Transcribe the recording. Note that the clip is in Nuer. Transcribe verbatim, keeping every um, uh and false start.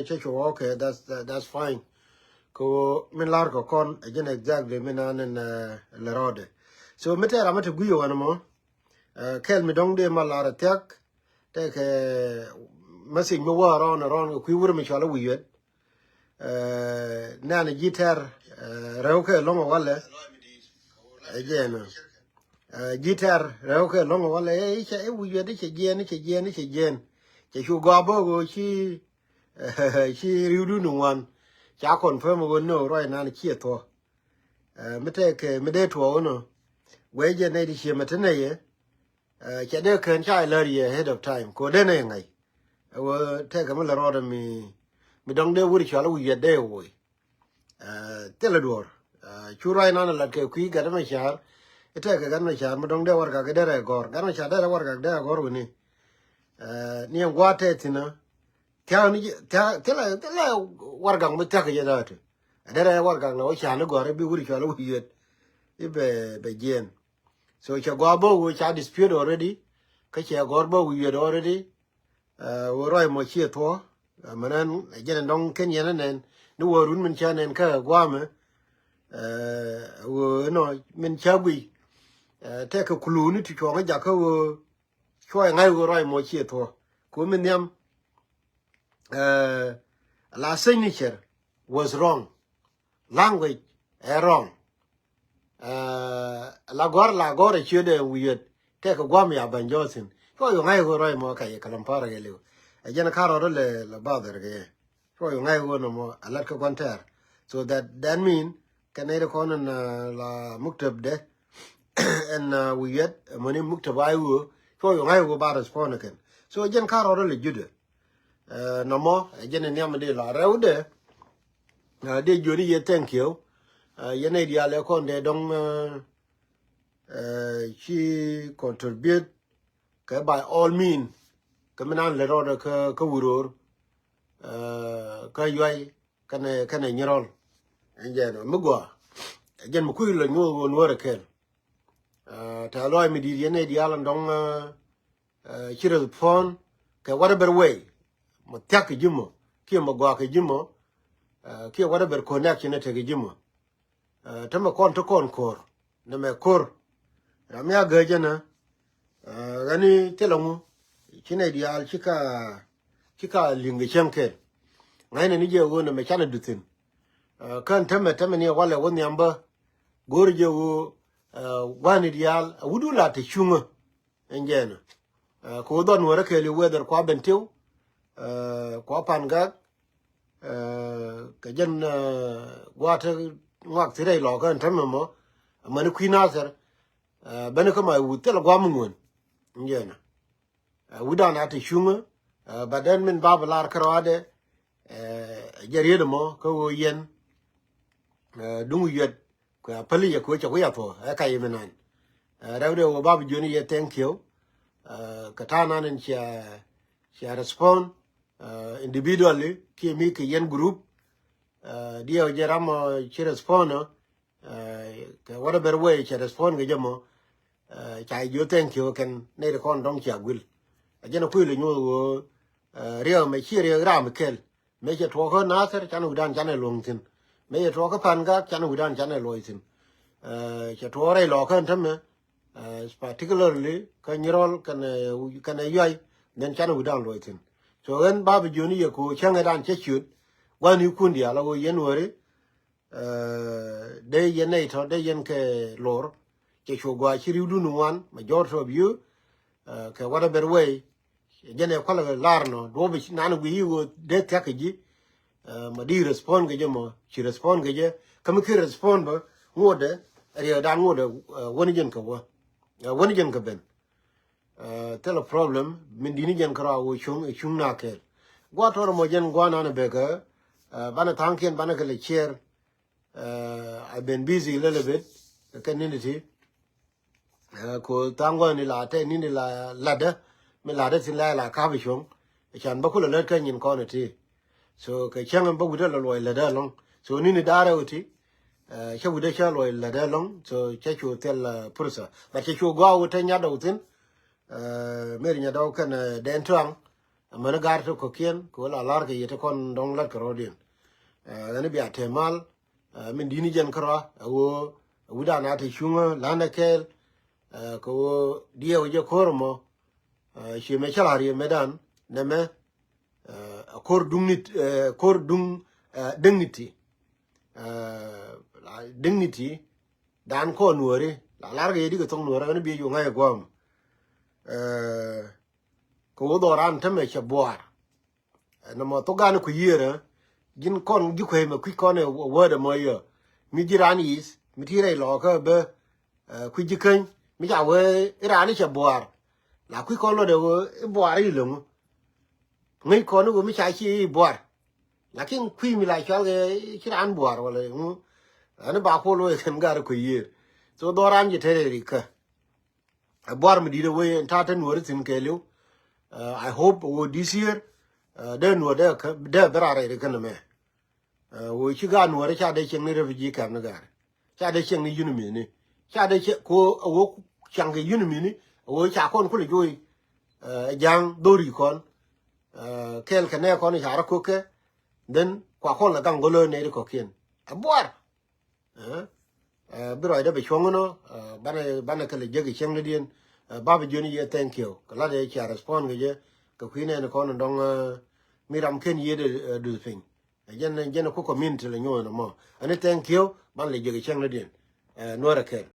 Cɛ cu, okay, that's, that, that's fine. Kɛ ɣöö min lar kɛ kɔn ɛ jɛn exactly min an in lɛ rɔɔdɛ. So mi tɛɛr amä te gui̱i̱ ɛ wanɛ mɔ, kɛl mi dɔ̱ŋ dee ma lar ɛ thiak. Tɛkɛ message mi wä around, around kɛ kui̱ wur mi cɔal i̱ wi̱i̱ yuet. Nɛn ji̱ tɛr rɛw kɛ lɔ̱ŋ ɛ walɛ. Ɛ jɛn ɔ. Ji̱ tɛr rɛw kɛ lɔ̱ŋ ɛ walɛ, ɛ i̱ cɛ i̱ wi̱i̱ yuet i̱ cɛ jiɛn i̱ cɛ jiɛn i̱ cɛ jiɛn. Cɛ cu gɔaa bä ɣöö ci ci ri̱wdun in wan ca confirm ɣöö no ruac nan ciɛ thuɔ̱k. Mi tɛkɛ mi dee tuɔɔk inɔ, guɛc jɛ nɛy ti ciɛ mɛ te nɛy yɛ. Cɛ dee kɛn ca ilär yɛ ahead of time kɛ ɣöö dee nɛy ŋa̱c. Ɛ ɣöö tɛkɛ mi lɛ rɔɔdɛ mi, mi dɔ̱ŋ dee wur cɔal i̱ wi̱i̱ yuet dee woc. Thilɛ duɔ̱ɔ̱r. Cu ruac nan ɛ lat kɛ kui̱ gat mɛ ca̱r. I̱ tɛkɛ gat mɛ ca̱r mi dɔ̱ŋ dee warɛgak i̱ derɛ gɔ̱r, gat mɛ ca̱r derɛ warɛgak dee a gɔ̱r wi̱ni. Ni ɛn gua̱a̱th tɛth thi̱n ɔ. Thia̱a̱ŋ ni jɛ, thia̱a̱ŋ, thilɛ, thilɛ warɛgak mi thia̱k kɛ jɛ da̱a̱t. Ɛ derɛ warɛgak la wä ca̱a̱n i̱ gɔ̱r i̱ bi wur cɔal i̱ wi̱i̱ yuet. I̱ bɛ, bɛ jiɛn. So cɛ gɔaa bä ɣöö ca dispute already. Kä cɛ gɔ̱r bä wi̱i̱ yuet already. Ɣöö ruac mɔ ciɛ thuɔ̱k. Mɛn ɛn ɛ jɛn ɛn dɔ̱ŋ ken yɛn ɛ nɛn ni wä run min cä nɛn kä gua̱a̱mɛ. Ɣöö inɔ min cä guiy. Tɛkɛ kulu ni ti cuɔ̱ŋ i̱ jakä ɣöö cuɔ i̱ ŋa̱c ɣöö ruac mɔ ciɛ thuɔ̱k. Ku min nhiam la signature was wrong. Language ɛ wrong. La gɔ̱r, la gɔ̱r ɛ ciötdɛ wi̱i̱ yuet. Tɛkɛ gua̱a̱mɛ ya bäny jɔ̱ɔ̱thin. Cuɔ i̱ ŋa̱c ɣöö ruac mɔ kɛ yɛ kɛ lam parɛ kɛ liw. Ɛ jɛn ka̱r rɔɔdä lɛ, lɛ bother kɛ yɛ. Cuɔ i̱ ŋa̱c ɣöö nɔmɔ a lat kä gua̱n tɛɛr. So that, that mean kɛ nɛy ti kɔn ɛn la muktab dɛ. Ɛn wi̱i̱ yuet, amäni muktab a i̱ ɣöö cuɔ i̱ ŋa̱c ɣöö ba respond kɛn. So ɛ jɛn ka̱r rɔɔdä lɛ jutdɛ. Nɔmɔ ɛ jɛn in nhiam in dee la rɛwdɛ. Dee jiöni yɛ thank you. Yɛn nɛy diaal ɛ kɔn dee dɔ̱ŋ ci contribute kɛ by all mean. Kɛ min an lät rɔɔdɛ kä, kä wuror. Kä yuay kɛnɛ, kɛnɛ nyirɔl. Ɛn jɛn ɔ mi gɔaa. Ɛ jɛn mi kui̱ lɔ nyuɔth ɣöö nuɔ̱ɔ̱rɛ kɛl. Tɛ lɔc mi di̱i̱t yɛn nɛy diaal ɛn dɔ̱ŋ ci respond kɛ whatever way. Mɔ thia̱k kɛ ji̱ mɔ kiɛ mɔ gɔaa kɛ ji̱ mɔ. Kiɛ whatever connection ɛ tekɛ ji̱ mɔ. Tämɛ kɔn ti kɔn ko̱r nɛmɛ ko̱r. Ram mi a gääc ɛnä. Ɣäni thilɛ ŋu ci nɛy diaal ci ka, ci ka li̱ŋ kɛ cäŋ kɛl. Ŋa̱cnɛ ni jɛ ɣöö nɛmɛ canɛ duth thi̱n. Kän tämɛ, tämɛ ni ɛ walɛ wä nhiam bä. Go̱o̱ri jɛ ɣöö gua̱ni diaal a wutdu la te cuŋä. Ɛn jɛn ɔ kɛ ɣöö dhɔn nuɔ̱ɔ̱rä kɛɛliw whether kua ben tiw kua pan gak. Kɛ jɛn gua̱a̱th te ŋuak thi̱n rɛy lɔkä ɛn tämɛ mɔ. Amäni kui̱ Nathɛr. Bäni kä ma wut thilɛ gua̱a̱m mi ŋuän. Ɛn jɛn ɔ wutdan a te cuŋä. But then min ba bi lar kärɔaadɛ. Jɛ riet ɛmɔ kä ɣöö yɛn duŋ yuɛt kuɛ a päli yɛ kuɛ cɛ kui̱ a thuɔ̱ ɛ ka yɛ mi nan. Rɛwdɛ wä bap jiöni yɛ thank you. Kɛ ta̱a̱ nan in cia, cia respond individually kiɛ mi kɛ yɛn group. Diɛw jɛ ram ci respond ɔ kɛ whatever way cɛ respond kɛ jɛ mɔ. Ca jiö thank you kɛn nɛy ti kɔn dɔ̱ŋ cia guil. A jɛn a kui̱ lɛ nyuɔth ɣöö riɛk ɛmɛ ci riɛk ram kɛl. Mëë cɛ tuɔɔkä Nathɛr canɛ wi̱dan canɛ luɔ̱ŋ thi̱n. Mëë cɛ tuɔɔkä Pangak canɛ wi̱dan canɛ luɔ̱c thi̱n. Cɛ tuɔɔk rɛy lɔkä ɛn tämɛ. Particularly kä Nyirɔl kɛnɛ, kɛnɛ Yuay. Then canɛ wi̱dan luɔ̱c thi̱n. So ɣän ba bi jiöni yɛ ko̱ cäŋɛ dan cä ciöt. Gua̱n i̱ kun diaal a ɣöö yɛn wääri. Dee yɛn nɛy tɔ̱ dee yɛn kɛ lor. Cɛ cu gɔaa ci ri̱wdun ŋuan majority of you. Kɛ whatever way. Jɛn ɛ kualɛ lar nɔ duɔ̱p i̱ nan wi̱i̱ i̱ ɣöö dee thia̱k kɛ ji̱. Ma di respond kɛ jɛ mɔ ci respond kɛ jɛ kä mi ki respond bä. Ŋotdɛ riɛkdan ŋotdɛ wäni jɛn kɛ wä. Wäni jɛn kɛ ben. Thilɛ problem min di̱t ni jɛn kärɔa wä cuŋ ɛ cuŋ na kɛɛl. Gua̱a̱th tɔrɔ mɔ jɛn gua̱a̱th nanɛ bek ɛ banɛ tha̱a̱ŋkiɛn banɛ kɛ lɛ ciɛɛr. I've been busy a little bit. Kɛ nini ti ko tha̱a̱ŋ gua̱a̱th ni la tɛ nini la latdä. Mi latdä thin la la ka̱p cuɔ̱ŋ. Can bä kulɛ lät kä nyin kɔn ɛ ti. So kɛ cäŋ bä wi̱dä lɛ luɔc lätdä ɛlɔ̱ŋ. So nini da̱rɛ wä ti. Cä wi̱dä cä luɔc lätdä ɛlɔ̱ŋ. So cä cu thil pursa but cä cu gɔaa wä te nyatdä wä thin. Meri nyatdä wä kɛn dɛn tuaŋ. Amäni gaar ti kɔ̱kiɛn kɛ ɣöö la la̱r kɛ yɛ ti kɔn dɔ̱ŋ la̱t kɛ rɔ̱diɛn. Ɣän i̱ bia te mal min di̱t ni jɛn kärɔa ɛ ɣöö wi̱dan a te cuŋä la̱nɛ kɛɛl. Kɛ ɣöö diɛw jɛ ko̱r ɛmɔ ciɛ mɛ cä la̱r yɛ metdan nɛmɛ. Ko̱r duŋ nit ko̱r duŋ dignity. Dignity dan kɔn nuɔri la lar kɛ yɛ di kɛ thok nuɔri ɣän bi ju ŋa̱c guam. Kɛ wä dhɔran tämɛ cɛ buar. Nɔmɔ thok gan ku yier ji̱n kɔn ji̱ kuey mɛ kui̱ kɔn ɛ word ɛmɔ yɛ mi ji̱ ran yi̱th mi ti rɛy lɔkä bä. Kui̱ ji̱ käny mi ca wee iran cɛ buar. La kui̱ kɔn luɔt ɛ wee ibuar ileŋu. Ŋäc kɔn iwee mi ca ci ibuar. Lakin kui̱ mi la cual kɛ ci ran buar wala ŋu. Ani ba kuɔl wee kɛn gar kui̱ yier. So dhɔran ji̱ te rɛy rikä. Ɛ buar mi di̱t ɛ wee in ta̱a̱ te nuɔri thi̱n kɛɛliw. I hope wee this year dee nuɔr dee bɛ ra rɛy rikä nɛmɛ. Wee ci gaat nuɔri ca dee cieŋ ni refugee camp ni gaari. Ca dee cieŋ ni unimith ni ca dee cieŋ ko a wee caŋ kɛ unimith ni a wee ca kɔn kulɛ joy. Ja̱a̱ŋ dhori kɔn kɛɛl kɛ nɛ kɔn ca rɔ ko̱kɛ. Then kua kɔn la gaŋ golo nɛ ri kɔkiɛn a buar. Bi rɔɔdɛ bɛ cuɔ̱ŋ inɔ banɛ banɛ kɛ lɛ jek i̱ cieŋ ni diɛn. Bapɛ jiön i̱ yɛ thank you kɛ lat ɛ cia respond kɛ jɛ kɛ kui̱ nɛn kɔn in dɔŋ. Mi ram ken yiëëdɛ duth piny. Jɛn jɛn ku community lɛ nyuɔn ɛmɔ ɛni thank you ban lɛ jiɛk cäŋ ni diɛn. Nuɔrɛ kɛl